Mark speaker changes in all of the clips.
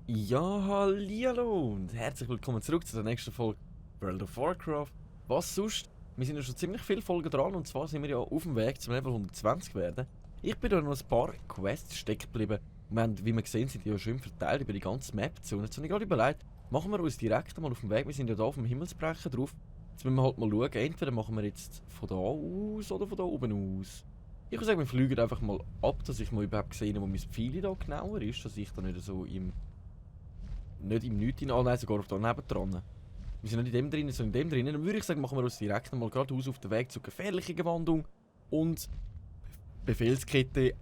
Speaker 1: Ja, hallihallo und herzlich willkommen zurück zu der nächsten Folge World of Warcraft. Was sonst? Wir sind ja schon ziemlich viele Folgen dran und zwar sind wir ja auf dem Weg zum Level 120 werden. Ich bin da noch ein paar Quests stecken geblieben. Und wir haben, wie wir sehen, sind die ja schön verteilt über die ganze Map zu. Und jetzt habe ich gerade überlegt, machen wir uns direkt einmal auf dem Weg. Wir sind ja da auf dem Himmelsbrecher drauf. Jetzt müssen wir halt mal schauen, entweder machen wir jetzt von da aus oder von da oben aus. Ich würde sagen, wir fliegen einfach mal ab, dass ich mal überhaupt sehe, wo mein Pfeil da genauer ist, dass ich da nicht so nicht im Nichts hinein, nein, sogar auf da nebendran. Wir sind nicht in dem drin, sondern in dem drin. Dann würde ich sagen, machen wir uns direkt mal geradeaus auf den Weg zur gefährlichen Gewandung und Befehlskette,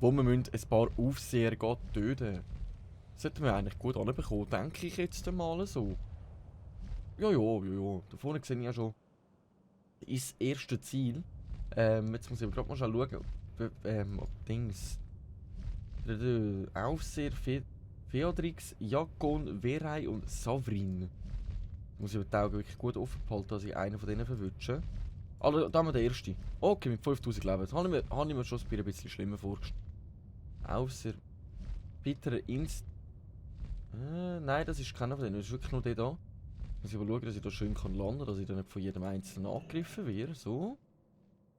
Speaker 1: wo wir ein paar Aufseher töten. Das sollten wir eigentlich gut anbekommen, denke ich jetzt mal so. Ja. Da vorne sehe ich ja schon das erste Ziel. Jetzt muss ich aber gerade mal schauen, ob Dings. Der Aufseher Feodrix, Jakon, Verai und Savrin. Muss ich die Augen wirklich gut offen behalten, dass ich einen von denen verwünsche. Also, da haben wir den ersten. Okay, mit 5000 Leben. Das habe ich mir schon ein bisschen schlimmer vorgestellt. Außer Peter Inst. Nein, das ist keiner von denen. Das ist wirklich nur der da. Muss ich aber schauen, dass ich da schön landen kann, dass ich da nicht von jedem Einzelnen angegriffen werde. So.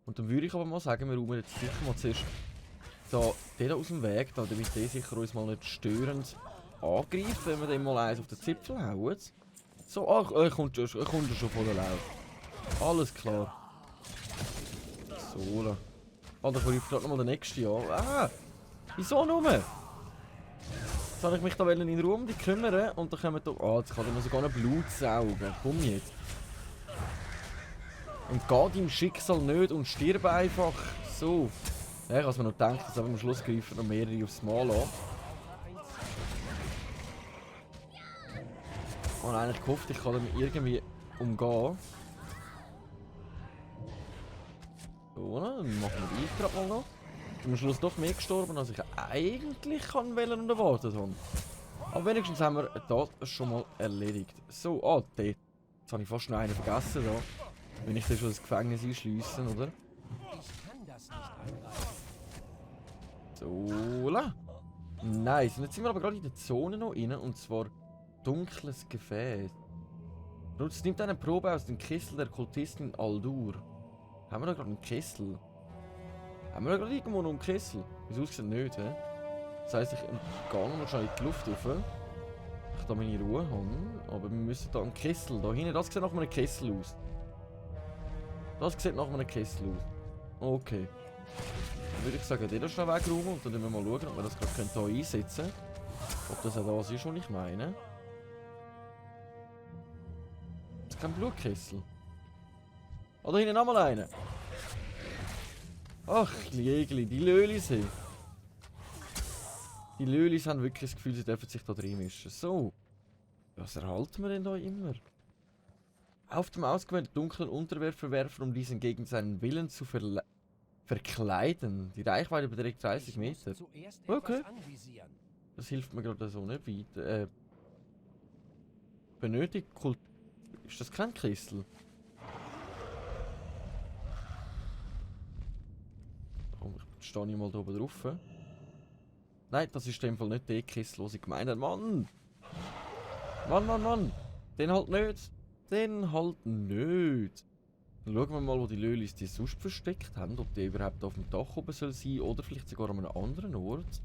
Speaker 1: Und dann würde ich aber mal sagen, wir räumen jetzt sicher mal zuerst den aus dem Weg, damit der sicher uns mal nicht störend angreift, wenn wir dem mal eins auf den Zipfel hauen. So, ach, er kommt schon von der Lauf. Alles klar. So, da. Ah, da kommt gerade nochmal der nächste an. Ah! Wieso nur? Jetzt habe ich mich da in Ruhe um die kümmern und dann kommen da... Ah, jetzt kann er mir sogar noch Blut saugen. Komm jetzt. Und geht im Schicksal nicht und stirb einfach. So. Ja, ich habe mir noch gedacht, dass am Schluss greifen noch mehrere aufs Mal an. Und eigentlich gehofft, ich kann damit irgendwie umgehen. So, dann machen wir die gerade mal noch. Am Schluss doch mehr gestorben, als ich eigentlich kann wählen und erwartet habe. Aber wenigstens haben wir das schon mal erledigt. So, dort. Jetzt habe ich fast noch einen vergessen da. Wenn ich dann schon das Gefängnis einschliessen, oder? So, la. Nice. Und jetzt sind wir aber gerade in der Zone noch rein, und zwar dunkles Gefäß. Nutzt nimmt eine Probe aus dem Kessel der Kultistin Aldur. Haben wir da gerade einen Kessel? Haben wir da gerade irgendwo noch einen Kessel? Wieso aussieht nicht, hä? Das heisst, ich gehe noch schnell in die Luft rauf. Ich da meine Ruhe haben. Aber wir müssen da einen Kessel. Da hinten, das sieht nach einem Kessel aus. Das sieht nach einem Kessel aus. Okay. Dann würde ich sagen, den schnell wegräumen und dann müssen wir mal schauen, ob wir das gerade hier einsetzen können. Ob das auch das ist, was ich meine. Das ist kein Blutkessel. Oh, da hinten nochmal einer. Ach, Jägli, die Lölis hier. Die Lölis haben wirklich das Gefühl, sie dürfen sich da drin mischen. So. Was erhalten wir denn da immer? Auf dem ausgewählten dunklen Unterwerferwerfer, um diesen gegen seinen Willen zu verkleiden. Die Reichweite beträgt 30 Meter. Okay. Das hilft mir gerade so nicht weiter. Benötigt Kult... Ist das kein Kessel? Komm, ich stehe mal da oben drauf. Nein, das ist in dem Fall nicht der Kessel, den ich gemeint habe. Mann! Mann! Den halt nicht! Den halt nicht! Dann schauen wir mal, wo die Lölis die sonst versteckt haben. Ob die überhaupt auf dem Dach oben soll sein oder vielleicht sogar an einem anderen Ort.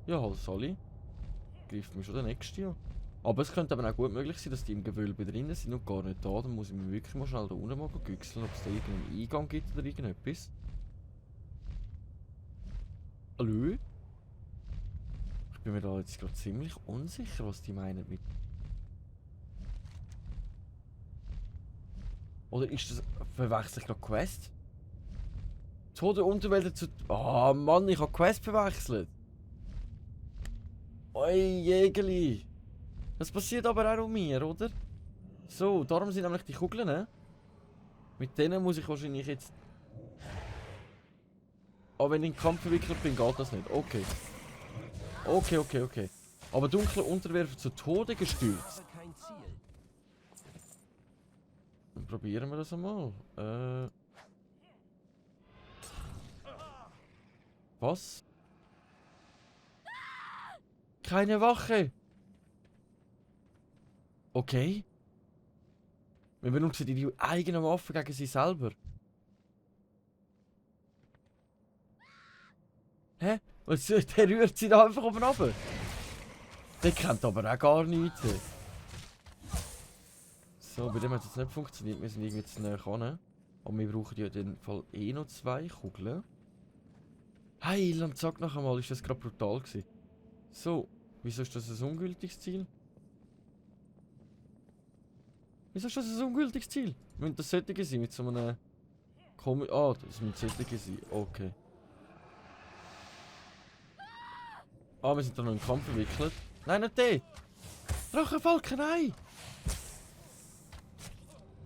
Speaker 1: Ja, halt, Sally. Greift mir schon der nächste an. Aber es könnte aber auch gut möglich sein, dass die im Gewölbe drinnen sind und gar nicht da. Dann muss ich mir wirklich mal schnell da unten mal güchseln, ob es da irgendeinen Eingang gibt oder irgendetwas. Hallo? Ich bin mir da jetzt gerade ziemlich unsicher, was die meinen mit... Oder ist das... Verwechsel ich gerade Quest? Tode Unterwelt zu... Ah, Mann, ich habe Quest verwechselt. Oi, Jägeli. Das passiert aber auch mir, oder? So, darum sind nämlich die Kugeln, ne? Mit denen muss ich wahrscheinlich jetzt... Aber wenn ich in den Kampf verwickelt bin, geht das nicht. Okay. Okay. Aber dunkle Unterwerfer zu Tode gestürzt. probieren wir das einmal. Was? Keine Wache! Okay. Wir benutzen die eigenen Waffen gegen sie selber. Hä? Was, der rührt sie da einfach oben runter. Der kennt aber auch gar nichts. So, bei dem hat es jetzt nicht funktioniert. Wir sind irgendwie zu näher ran. Aber wir brauchen ja in dem Fall eh noch 2 Kugeln. Heiland, sag noch einmal, ist das gerade brutal gewesen. So, wieso ist das ein ungültiges Ziel? Wieso ist das ein ungültiges Ziel? Müssen das solche sein mit so einem... Ah, das müssen solche sein. Okay. Ah, wir sind da noch im Kampf verwickelt. Nein, nicht der! Drachenfalken, nein!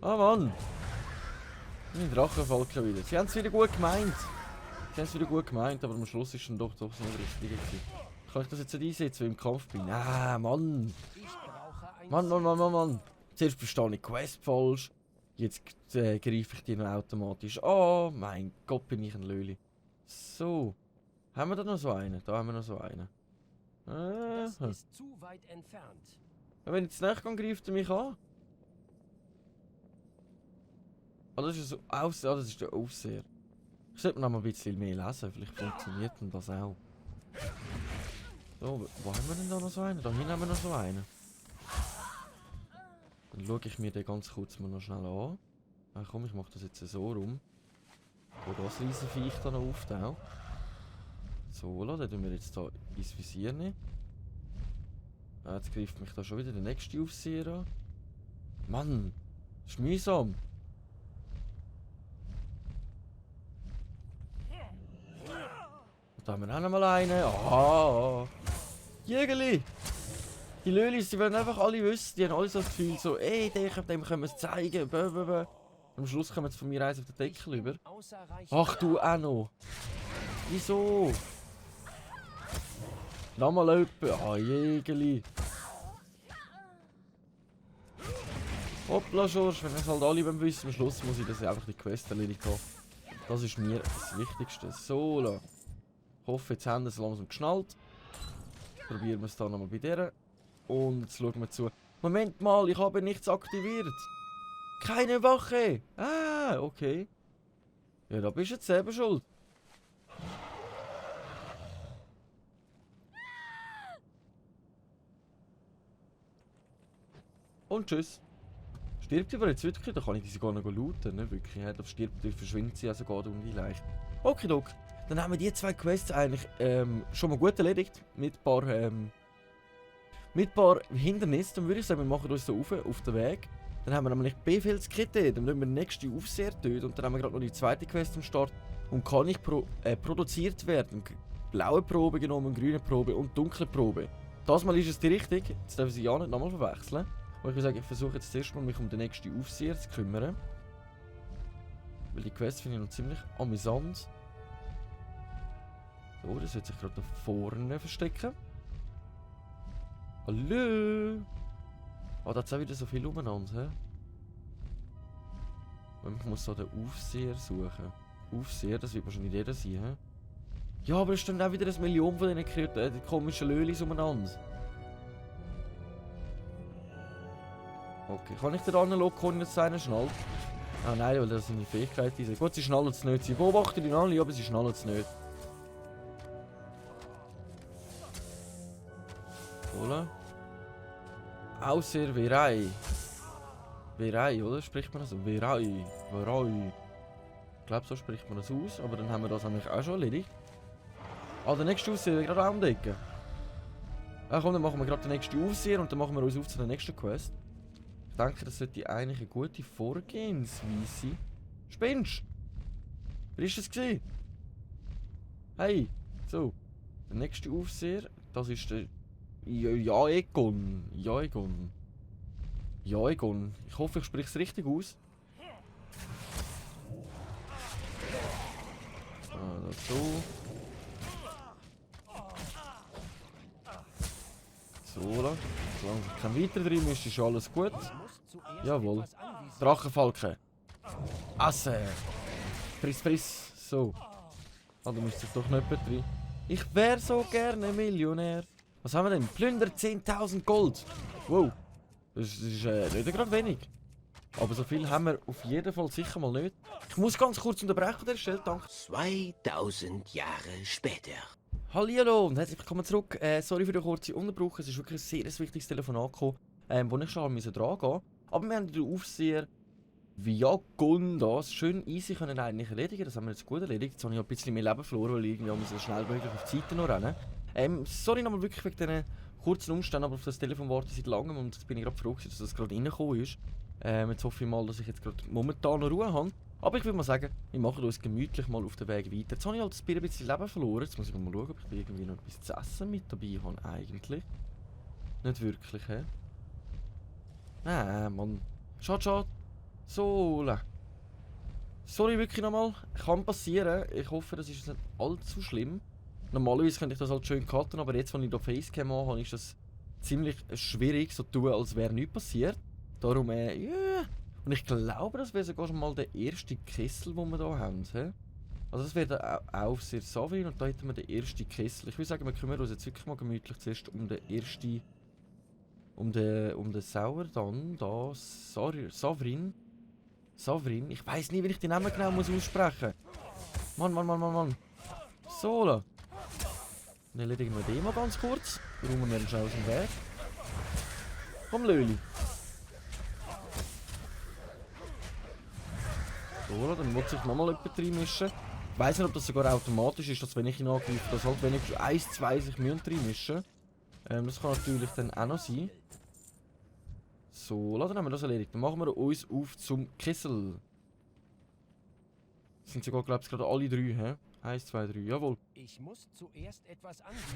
Speaker 1: Ah, Mann! Die Drachenfalken wieder. Sie haben es wieder gut gemeint. Aber am Schluss ist dann doch so ein richtiger gewesen. Kann ich das jetzt nicht einsetzen, weil ich im Kampf bin? Ah, Mann! Mann! Zuerst verstehe ich die Quest falsch. Jetzt greife ich die noch automatisch. Oh, mein Gott, bin ich ein Löli. So. Haben wir da noch so einen? Da haben wir noch so einen.
Speaker 2: Das ist zu weit entfernt.
Speaker 1: Wenn ich jetzt nicht gehe, greift er mich an. Ah, das ist so das ist der Aufseher. Ich sollte noch mal ein bisschen mehr lesen, vielleicht funktioniert denn das auch. So, wo haben wir denn da noch so einen? Da hinten haben wir noch so einen. Dann schaue ich mir den ganz kurz mal noch schnell an. Ah, komm, ich mache das jetzt so rum. Wo das Riesenviech da noch auftaucht. So, den tun wir jetzt hier ins Visier nehmen. Jetzt greift mich da schon wieder der nächste Aufseher an. Mann, das ist mühsam. Und da haben wir auch noch mal einen. Ah! Jägerli! Die Lölis, die wollen einfach alle wissen, die haben alle so das Gefühl, so, ey, dem können wir es zeigen. Und am Schluss kommen sie von mir eins auf den Deckel über. Ach du auch noch. Wieso? Nochmal jemand. Ah, Jägerli. Hoppla, Schorsch, wenn ich halt alle wissen, am Schluss muss ich das einfach die Quest erledigt haben. Das ist mir das Wichtigste. So, ich hoffe, jetzt haben sie es langsam geschnallt. Probieren wir es dann nochmal bei der. Und jetzt schauen wir zu. Moment mal, ich habe nichts aktiviert. Keine Wache. Ah, okay. Ja, da bist du jetzt selber schuld. Und tschüss. Stirbt die aber jetzt wirklich? Da kann ich die sogar noch looten, ne? Wirklich. Ja, da stirbt die, verschwindet sie also gerade um die Leiche. Okidok. Dann haben wir die 2 Quests eigentlich schon mal gut erledigt. Mit ein paar Hindernissen. Dann würde ich sagen, wir machen uns so auf den Weg. Dann haben wir nämlich Befehlskette. Dann müssen wir den nächsten Aufseher töten. Und dann haben wir gerade noch die zweite Quest am Start. Und kann ich produziert werden. Blaue Probe genommen, grüne Probe und dunkle Probe. Das Mal ist es die richtig. Jetzt dürfen sie ja nicht nochmal verwechseln. Aber ich würde sagen, ich versuche jetzt zuerst mal mich um den nächsten Aufseher zu kümmern. Weil die Quest finde ich noch ziemlich amüsant. So, das wird sich gerade da vorne verstecken. Hallo! Ah, da hat es auch wieder so viel umeinander, hä? Ich muss so den Aufseher suchen. Aufseher, das wird wahrscheinlich jeder sein, hä? Ja, aber es stehen auch wieder 1 Million von diesen komischen Lölis umeinander. Okay, kann ich den anderen locken, jetzt einer schnallt? Ah nein, weil das seine Fähigkeit ist. Gut, sie schnallen es nicht. Sie beobachten ihn alle, aber sie schnallen es nicht. Oder? Außer Verei. Verei, oder? Spricht man das so? Verei. Ich glaube, so spricht man das aus, aber dann haben wir das eigentlich auch schon erledigt. Ah, der nächste Aufseher will gerade auch umdecken. Ah komm, dann machen wir gerade den nächsten Aufseher und dann machen wir uns auf zu der nächsten Quest. Ich denke, das sollte eigentlich eine gute Vorgehensweise sein. Spinnst? Wer ist das gewesen? Hey, so. Der nächste Aufseher, das ist der Jaegon. Ich hoffe, ich spreche es richtig aus. So. So, solange kein weiter drin ist, ist alles gut. Jawohl. Drachenfalken. Asse. Friss. So. Ah, du musst jetzt doch nicht drin. Ich wäre so gerne Millionär. Was haben wir denn? Plünder 10.000 Gold. Wow. Das ist nicht gerade wenig. Aber so viel haben wir auf jeden Fall sicher mal nicht. Ich muss ganz kurz unterbrechen an der Stelle, danke.
Speaker 2: 2000 Jahre später.
Speaker 1: Hallihallo und herzlich willkommen zurück. Sorry für den kurzen Unterbruch. Es ist wirklich ein sehr wichtiges Telefonat gekommen, wo ich schon dran gehen. Aber wir haben den Aufseher via Gondas schön easy können eigentlich erledigen. Das haben wir jetzt gut erledigt. Jetzt habe ich ein bisschen mehr Leben verloren, weil irgendwie so schnell wie möglich auf die Seite noch rennen. Sorry nochmal wirklich wegen diesen kurzen Umständen, aber auf das Telefon warte ich seit langem und jetzt bin ich gerade froh, dass das gerade reingekommen ist. Jetzt hoffe ich mal, dass ich jetzt gerade momentan noch Ruhe habe. Aber ich würde mal sagen, wir machen uns gemütlich mal auf den Weg weiter. Jetzt habe ich halt ein bisschen Leben verloren. Jetzt muss ich mal schauen, ob ich irgendwie noch etwas zu essen mit dabei habe. Eigentlich. Nicht wirklich, hä? Nein, Mann. Schade. So. Sorry wirklich nochmal. Kann passieren. Ich hoffe, das ist nicht allzu schlimm. Normalerweise könnte ich das halt schön cutten, aber jetzt, wenn ich da Facecam habe, ist das ziemlich schwierig, so zu tun, als wäre nichts passiert. Darum, yeah. Und ich glaube, das wäre sogar schon mal der erste Kessel, den wir hier haben. He? Also das wäre der Aufseher Savrin und da hätten wir den ersten Kessel. Ich würde sagen, wir kümmern uns jetzt wirklich mal gemütlich zuerst um den ersten... Um den Sauer dann, da, Savrin. Ich weiß nie, wie ich den Namen genau muss aussprechen muss. Mann. So, dann erledigen wir den mal ganz kurz. Räumen wir ihn schon aus dem Weg. Komm, Löli. So, dann muss ich nochmal jemand reinmischen. Ich weiss nicht, ob das sogar automatisch ist, dass wenn ich ihn angreife, dass halt wenigstens 1, 2 sich reinmischen. Das kann natürlich dann auch noch sein. So, dann haben wir das erledigt. Dann machen wir uns auf zum Kessel. Das sind sogar, glaube ich, gerade alle 3, hä? 1, 2, 3, jawohl.
Speaker 2: Ich muss zuerst etwas anbieten.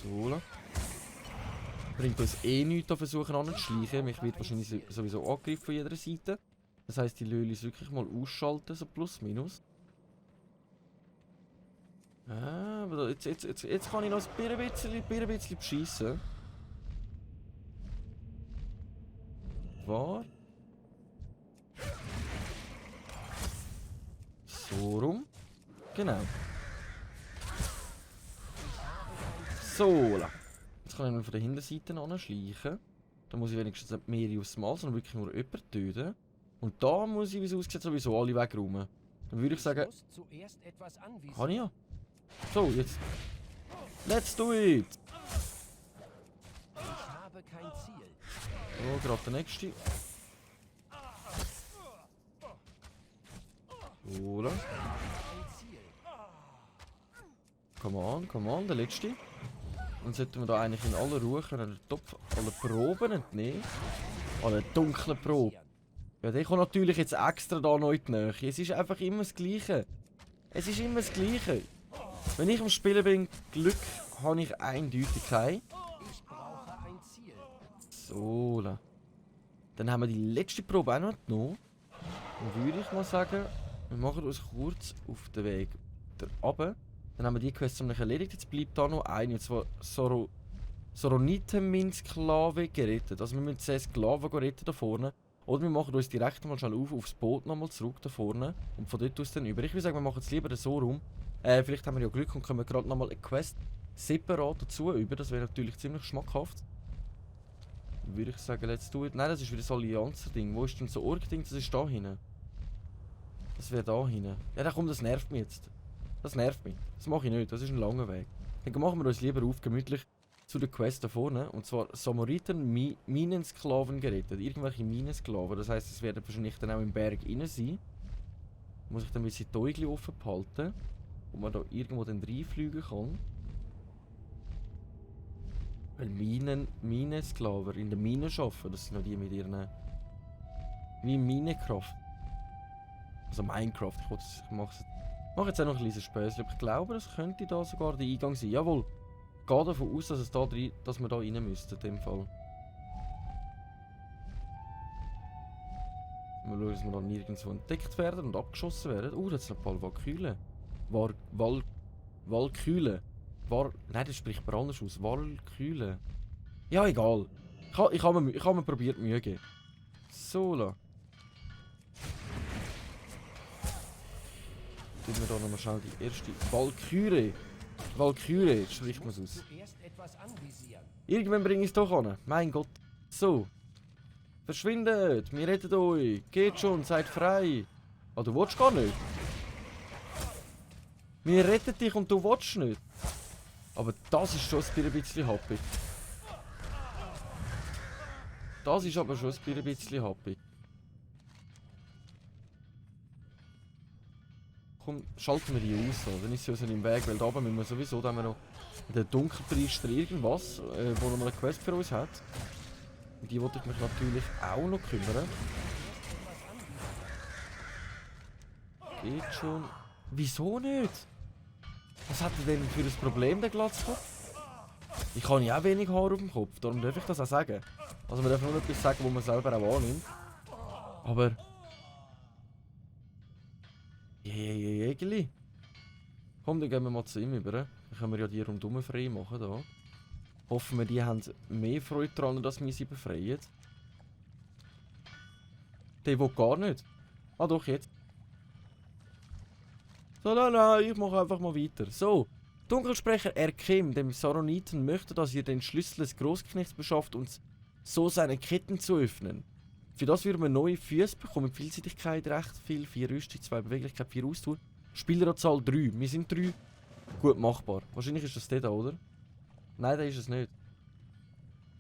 Speaker 1: So. Bringt uns eh nichts, da versuchen anzuschleichen. Mich wird wahrscheinlich sowieso angegriffen von jeder Seite. Das heisst, die Lölis wirklich mal ausschalten, so plus minus. Aber jetzt kann ich noch ein bisschen beschissen. War. So rum. Genau. So. Jetzt kann ich mal von der Hinterseite anschleichen. Da muss ich wenigstens nicht mehr aufs Mal, sondern wirklich nur jemanden töten. Und da muss ich, wie es aussieht, sowieso alle wegräumen. Dann würde ich sagen... Kann ich ja. So, jetzt... Let's do it!
Speaker 2: Ich habe kein Ziel.
Speaker 1: So, gerade der nächste. Oder? Come on, der letzte. Dann sollten wir da eigentlich in aller Ruhe können den Topf alle Proben entnehmen. Alle dunklen Proben. Ja, der kommt natürlich jetzt extra da noch in die Nähe. Es ist einfach immer das Gleiche. Wenn ich am Spielen bin, Glück habe ich eindeutig kein.
Speaker 2: Ich brauche ein Ziel.
Speaker 1: So. Dann haben wir die letzte Probe auch noch genommen. Dann würde ich mal sagen, wir machen uns kurz auf den Weg runter. Dann haben wir die Quest nämlich erledigt. Jetzt bleibt da noch eine, und zwar Soronitemin-Sklave gerettet. Also wir müssen 10 Sklaven retten da vorne. Oder wir machen uns direkt mal schnell aufs Boot nochmal zurück da vorne. Und von dort aus dann über. Ich würde sagen, wir machen es lieber so rum. Vielleicht haben wir ja Glück und können gerade nochmal eine Quest separat dazu über. Das wäre natürlich ziemlich schmackhaft. Würde ich sagen, let's do it. Nein, das ist wieder das Allianzer-Ding. Wo ist denn so Org-Ding? Das ist da hinten. Das wäre da hinten. Ja, komm, das nervt mich jetzt. Das nervt mich. Das mache ich nicht. Das ist ein langer Weg. Dann machen wir uns lieber auf, gemütlich zu der Quest da vorne. Und zwar Samoriten Minensklaven gerettet. Irgendwelche Minensklaven. Das heisst, es werden wahrscheinlich dann auch im Berg innen sein. Muss ich dann ein bisschen die Äugel offen behalten. Wo man da irgendwo dann reinfliegen kann. Weil Minensklaver in der Mine arbeiten. Das sind noch die mit ihren... Wie Minecraft. Also Minecraft. Ich mache jetzt auch noch ein kleines Späßchen. Aber ich glaube, das könnte da sogar der Eingang sein. Jawohl. Ich gehe davon aus, dass wir da rein müssten, in dem Fall. Mal schauen, dass wir dann nirgendwo entdeckt werden und abgeschossen werden. Da ist noch ein paar Valkylen. Valkylen. Nein, das spricht man anders aus. Valkylen. Ja, egal. Ich habe mir probiert Mühe geben. So, tun wir da nochmal schnell die erste Valkyrie. Valkyrie, spricht man es aus.
Speaker 2: Zuerst etwas anvisieren.
Speaker 1: Irgendwann bringe ich es doch an. Mein Gott. So. Verschwindet, wir retten euch. Geht schon, seid frei. Ah, du willst gar nicht. Wir retten dich und du willst nicht. Aber das ist schon ein bisschen happy. Das ist aber schon ein bisschen happy. Komm, schalten wir die aus, so. Dann ist sie also im Weg, weil da oben müssen wir sowieso, da haben wir noch den Dunkelpriester irgendwas, wo noch mal eine Quest für uns hat. Um die wollte ich mich natürlich auch noch kümmern. Geht schon. Wieso nicht? Was hat er denn für ein Problem, der Glatzkopf? Ich habe ja auch wenig Haar auf dem Kopf, darum darf ich das auch sagen. Also man darf nur etwas sagen, wo man selber auch annimmt. Aber... Jägeli. Komm, dann gehen wir mal zu ihm über. Dann können wir ja die rundum frei machen da. Hoffen wir, die haben mehr Freude daran, dass wir sie befreien. Der will gar nicht. Ah doch, jetzt. So, nein, ich mache einfach mal weiter. So, Dunkelsprecher Erkim, dem Saroniten, möchte, dass ihr den Schlüssel des Großknechts beschafft und so seine Ketten zu öffnen. Für das würden wir neue Füße bekommen. Vielseitigkeit recht viel. 4 Rüstung, 2 Beweglichkeit, 4 Ausdauer. Spieleranzahl 3. Wir sind 3. Gut machbar. Wahrscheinlich ist das der da, oder? Nein, der ist es nicht.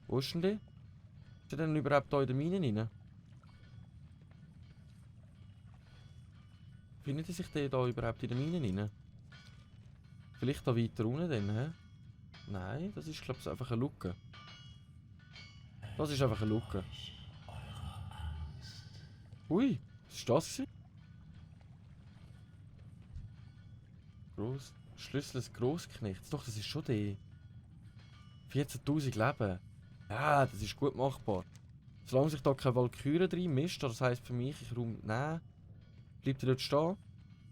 Speaker 1: Wo ist denn der? Ist der denn überhaupt da in den Minen rein? Findet sich der da überhaupt in den Minen rein? Vielleicht da weiter unten dann, hä? Nein, das ist glaube ich einfach eine Lücke. Das ist einfach eine Lücke. Ui, was war das? Schlüssel des Grossknechts. Doch, das ist schon der. 14.000 Leben. Ja, das ist gut machbar. Solange sich da keine Valkyrie drin mischt, das heisst für mich, ich räume... Nein. Bleibt ihr dort stehen?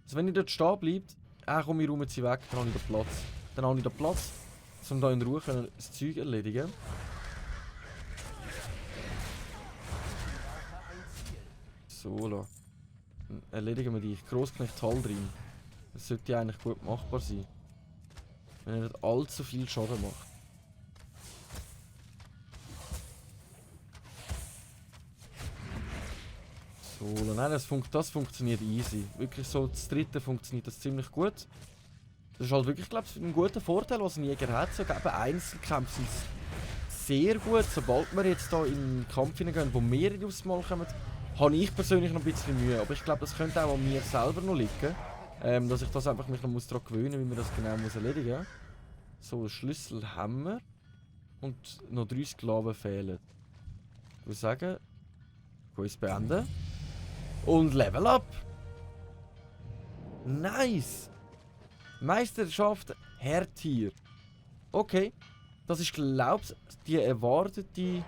Speaker 1: Also wenn ihr dort stehen bleibt, komm, ich räume sie weg, dann habe ich den Platz. Dann habe ich den Platz, um da in Ruhe das Zeug erledigen. So, la. Dann erledigen wir die Grossknecht Hall drin. Das sollte ja eigentlich gut machbar sein. Wenn er nicht allzu viel Schaden macht. So, nein, das funktioniert easy. Wirklich so, das dritte funktioniert das ziemlich gut. Das ist halt wirklich, glaube ich, ein guter Vorteil, was ein Jäger hat. So, eben Einzelkämpfe sind sehr gut. Sobald wir jetzt hier in den Kampf hineingehen, wo mehrere aufs Mal kommen, habe ich persönlich noch ein bisschen Mühe. Aber ich glaube, das könnte auch an mir selber noch liegen. Dass ich das einfach mich noch daran gewöhnen muss, wie man das genau muss erledigen muss. So, Schlüssel haben wir. Und noch 3 Sklaven fehlen. Ich würde sagen, Quest beenden. Und Level Up! Nice! Meisterschaft Herdtier. Okay. Das ist, glaube ich, die erwartete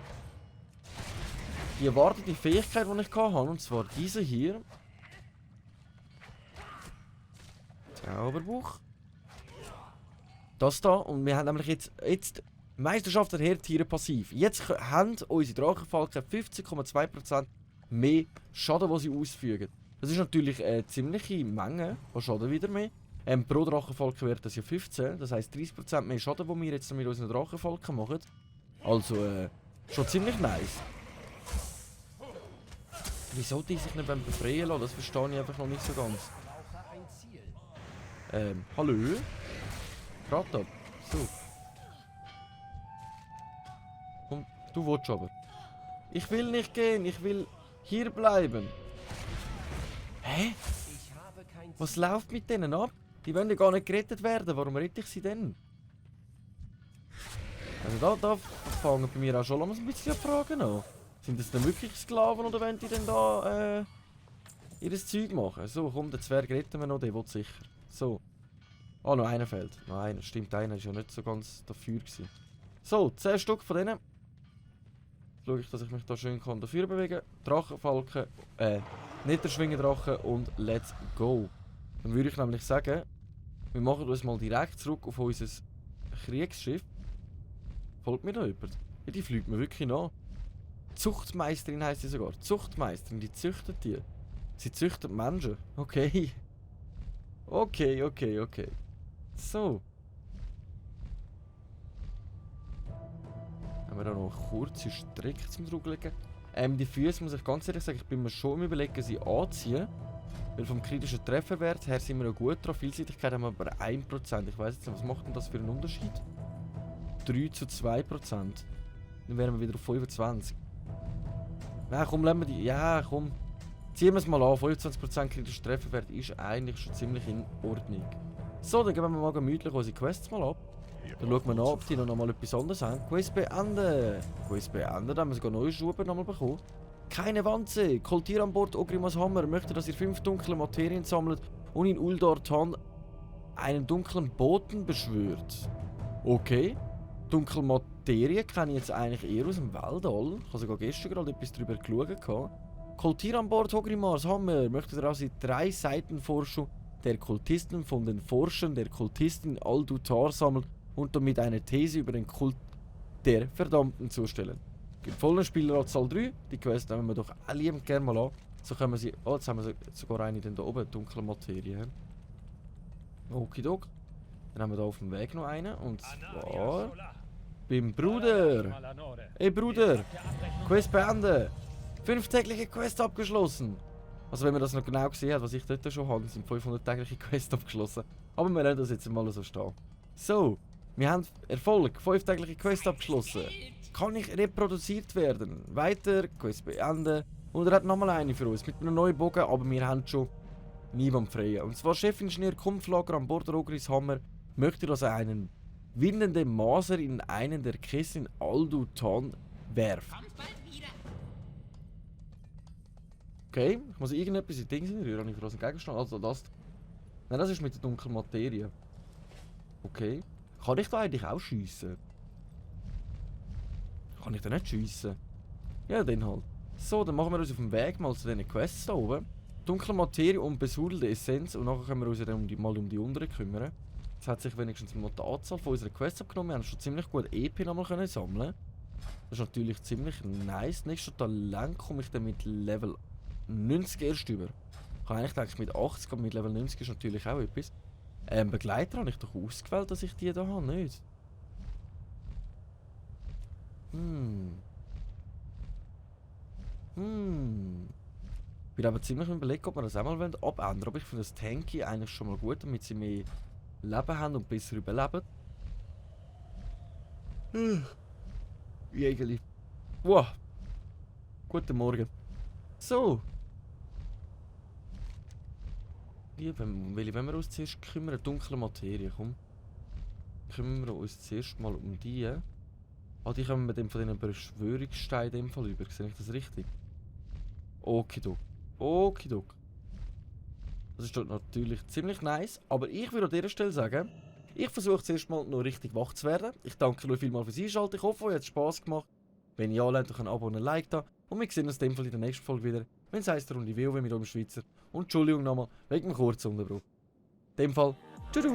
Speaker 1: Fähigkeit, die ich hatte. Und zwar diese hier. Zauberbuch. Das da. Und wir haben nämlich jetzt Meisterschaft der Herdtiere passiv. Jetzt haben unsere Drachenfalken 15,2% mehr Schaden, die sie ausfügen. Das ist natürlich eine ziemliche Menge an Schaden wieder mehr. Pro Drachenfalken wäre das ja 15. Das heisst 30% mehr Schaden, die wir jetzt mit unseren Drachenfalken machen. Also schon ziemlich nice. Wieso die sich nicht befreien lassen, das verstehe ich einfach noch nicht so ganz. Hallo? Gerade ab. So. Komm, du willst aber. Ich will nicht gehen, ich will hier bleiben. Hä? Was läuft mit denen ab? Die wollen ja gar nicht gerettet werden, warum rette ich sie denn? Also da fangen bei mir auch schon ein bisschen Fragen an. Sind das denn wirklich Sklaven oder wollen die denn da ihr Zeug machen? So, komm, den Zwerg retten wir noch, der will sicher. So. Ah, noch einer fehlt. Noch einer, stimmt, einer ist ja nicht so ganz dafür gewesen. So, 10 Stück von denen. Jetzt schaue ich, dass ich mich da schön dafür bewegen kann. Drachenfalken, Niederschwingendrachen und let's go. Dann würde ich nämlich sagen, wir machen uns mal direkt zurück auf unser Kriegsschiff. Folgt mir da jemand? Ja, die fliegt mir wirklich nach. Zuchtmeisterin heisst sie sogar. Zuchtmeisterin, die züchtet die. Sie züchtet Menschen. Okay. Okay, okay, okay. So. Haben wir da noch eine kurze Strecke zum drauflegen? Die Füße, muss ich ganz ehrlich sagen, ich bin mir schon am Überlegen, sie anzuziehen. Weil vom kritischen Trefferwert her sind wir ja gut drauf. Vielseitigkeit haben wir aber 1%. Ich weiß jetzt nicht, was macht denn das für einen Unterschied? 3 zu 2%. Dann wären wir wieder auf 25. Ja, komm, lassen wir die. Ja, komm. Ziehen wir es mal an. 25% kritischer Trefferwert ist eigentlich schon ziemlich in Ordnung. So, dann geben wir mal gemütlich unsere Quests mal ab. Dann schauen wir nach, ob die noch mal etwas anderes haben. Quest beenden. Quest beenden. Dann haben wir sogar neue Schuhe nochmal bekommen. Keine Wanze. Koltier an Bord Ogrimas Hammer möchte, dass ihr 5 dunkle Materien sammelt und in Uldor Tan einen dunklen Boten beschwört. Okay. Dunkle Materie kenne ich jetzt eigentlich eher aus dem Weltall. Ich habe sogar gestern gerade etwas darüber geschaut. Koltier an Bord Ogrimas Hammer möchte daraus die 3 Seitenforschung der Kultisten von den Forschern der Kultisten in Aldutar sammeln und damit eine These über den Kult der Verdammten zustellen. Gibt vollen Spieleranzahl 3. Die Quest nehmen wir doch liebend gerne mal an. So können wir sie. Oh, jetzt haben wir sogar eine da oben, dunkle Materie. Okidok. Dann haben wir da auf dem Weg noch einen. Und zwar beim Bruder. Hey Bruder, Quest beenden. 5 tägliche Quest abgeschlossen. Also wenn man das noch genau gesehen hat, was ich dort schon habe, sind 500 tägliche Quests abgeschlossen. Aber wir lassen das jetzt mal so stehen. So, wir haben Erfolg. 5 tägliche Quests abgeschlossen. Kann ich reproduziert werden? Weiter, Quest beenden. Und er hat nochmal eine für uns mit einem neuen Bogen, aber wir haben schon niemand frei. Und zwar Chefingenieur Kumpflager an Bord Ogris Hammer möchte, dass er einen windenden Maser in einen der Kisten in Aldutan werft. Okay, ich muss irgendetwas in Dings rühren, ich einen Gegenstand. Also das. Nein, das ist mit der dunklen Materie. Okay. Kann ich da eigentlich auch schiessen? Kann ich da nicht schiessen? Ja, dann halt. So, dann machen wir uns auf dem Weg mal zu diesen Quests da oben. Dunkle Materie und besudelte Essenz. Und nachher können wir uns dann mal um die unteren kümmern. Jetzt hat sich wenigstens mal die Anzahl von unseren Quests abgenommen. Wir haben schon ziemlich gut EP nochmal sammeln. Das ist natürlich ziemlich nice. Nächstes Talent komme ich dann mit Level 90 erst über. Ich habe eigentlich gedacht, mit 80, aber mit Level 90 ist natürlich auch etwas. Begleiter habe ich doch ausgewählt, dass ich die da habe, nicht? Bin aber ziemlich überlegt, ob wir das auch mal abändern. Aber ich finde das Tanky eigentlich schon mal gut, damit sie mehr Leben haben und besser überleben. Jägerli. Wow. Guten Morgen. So. Wenn wir uns zuerst kümmern, dunkle Materie, komm. Kümmern wir uns zuerst mal um die. Ah, die kommen wir dem von diesen Beschwörungssteinen in dem Fall über. Sehe ich das richtig? Okidok. Okidok. Das ist dort natürlich ziemlich nice. Aber ich würde an dieser Stelle sagen, ich versuche zuerst mal noch richtig wach zu werden. Ich danke euch vielmals fürs Einschalten. Ich hoffe, euch hat es Spass gemacht. Wenn ja, lasst doch ein Abo und ein Like da. Und wir sehen uns in dem Fall in der nächsten Folge wieder. Wenn es heisst, Runde WoW mit eurem Schweizer. Und Entschuldigung nochmal, wegen dem kurzen Unterbruch. In dem Fall, tschüss.